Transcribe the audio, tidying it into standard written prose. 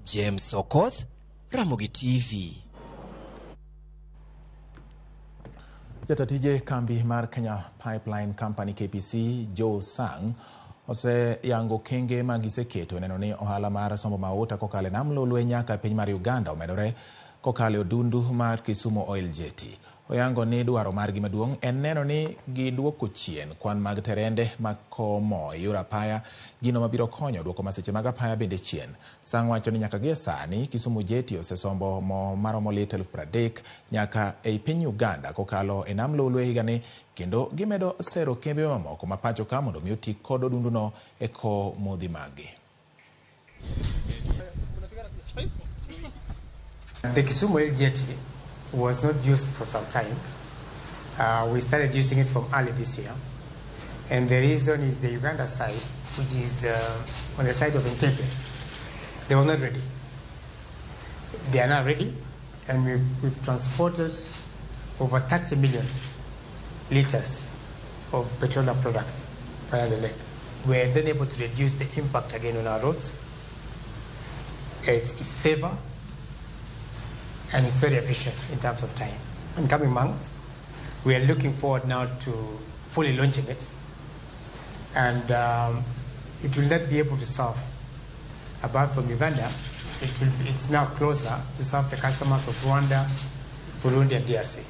James Okoth, Ramogi TV. Jata tije kambi mar Kenya Pipeline Company KPC Joe Sang oseyango okenge ma giseketo e neno ni ohala mar sombo mauta kokalo e nam Lolwe nyaka e piny mar Uganda omedore kokalo e odundu mar Kisumu Oil Jetty. Oyango ni dwaro margi maduong' en neno ni giduoko chien kwan mag terende makowo mo e yor apaya, gino mabiro konyo duoko masiche mag apaya bende chien. Sang wacho ni nyaka gie sani, Kisumu Jetty osesombo mo maromo lita 30,000 nyaka ei piny Uganda kokalo e nam Lolwe higani kendo gimedo sero kembe mamoko ma pacho ka mondo mi oti kod odunduno e kowo modhi maggi. The Kisumu Oil Jetty was not used for some time. We started using it from early this year. And the reason is the Uganda side, which is on the side of Entebbe, they were not ready. They are now ready, and we've transported over 30 million liters of petroleum products via the lake. We are then able to reduce the impact again on our roads. It's safer and it's very efficient in terms of time. In coming months, we are looking forward now to fully launching it, and it will not be able to serve, apart from Uganda, it's now closer to serve the customers of Rwanda, Burundi, and DRC.